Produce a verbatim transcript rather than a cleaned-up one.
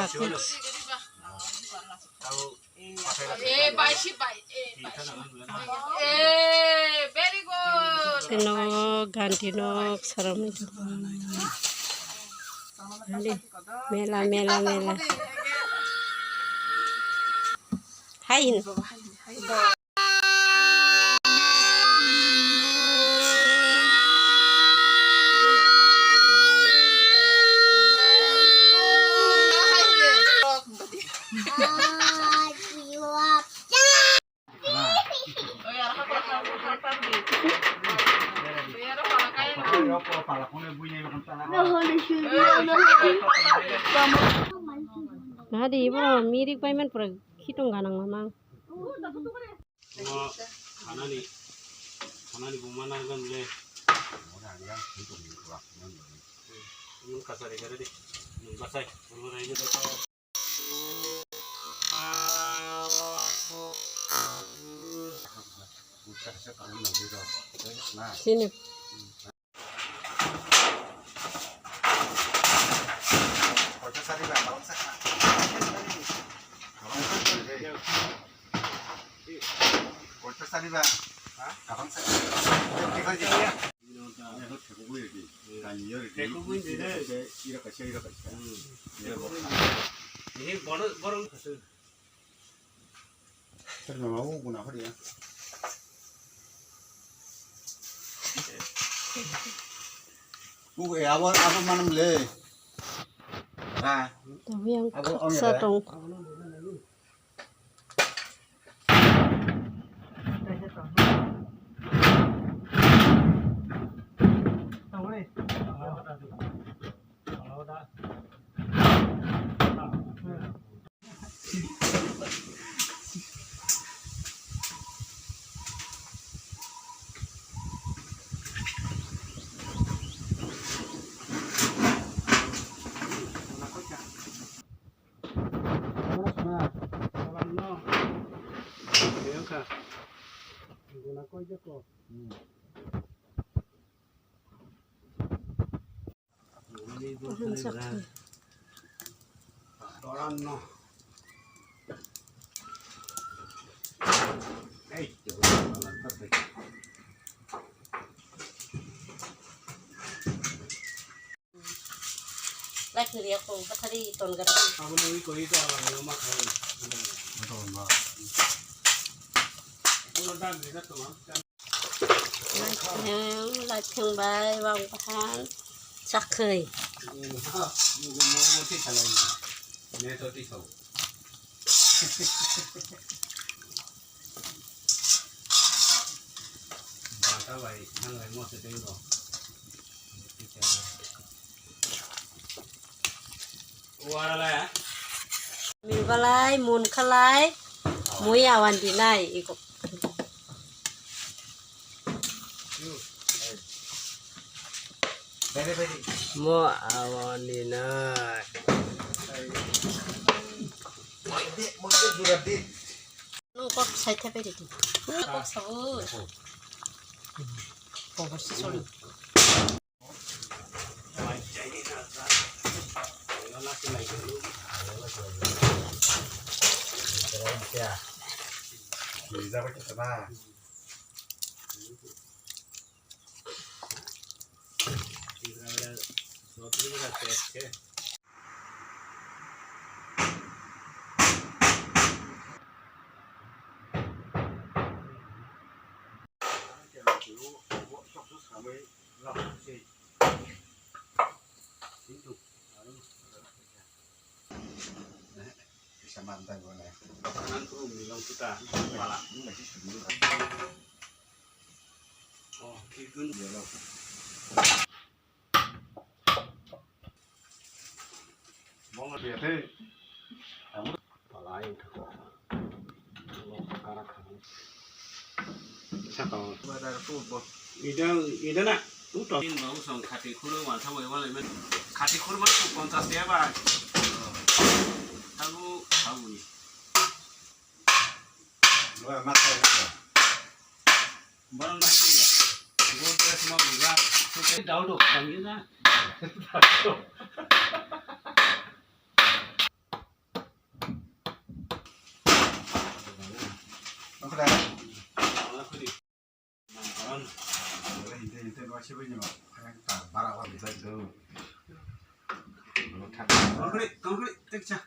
Eh, bai si bai. Eh, bai si. Eh, very good. Tino ganti nok saram itu. Mela, mela, mela. Hai. Nadi ibo mirik bai man pura khitong ganang mamang. Omo khanani, khanani buma nangjan le. Mun kasari kare di. Mun basai. Mun rai di. Sini. Abo, abo manam le. Ha. Tapi yang abo, paksa tong. Lakhni riya kong kathari ton gana. Abo nungwi koi to abo nungma khawi. Abo nungma. Ulo dan rega to ma. Laithang, laithang bai wang bahan. Sakhai. Nunggu mo mo ti salai. Ne to ti sau. Bata bai, nang bai mo se tenggo. Wara la ya? Mi balai, mun khalai, mui awan dinai, iko. Mo awan dinai. Mo ide, mo ide jura di. Nung kok sai thepai ridi. Nung kok sao. Kok si solo. Saka o. Ida, ida na. Uto. Tin ba usong khati khuru wansa wai wala men. Khati khuru ma ponchas tiya ba. Tabu, tabu ni. Borong dai ya. Go dress ma buga. Daudo, dangi na. Sibini ma, yang ta bara wa bijak do. Tongkri, tongkri, tekcha.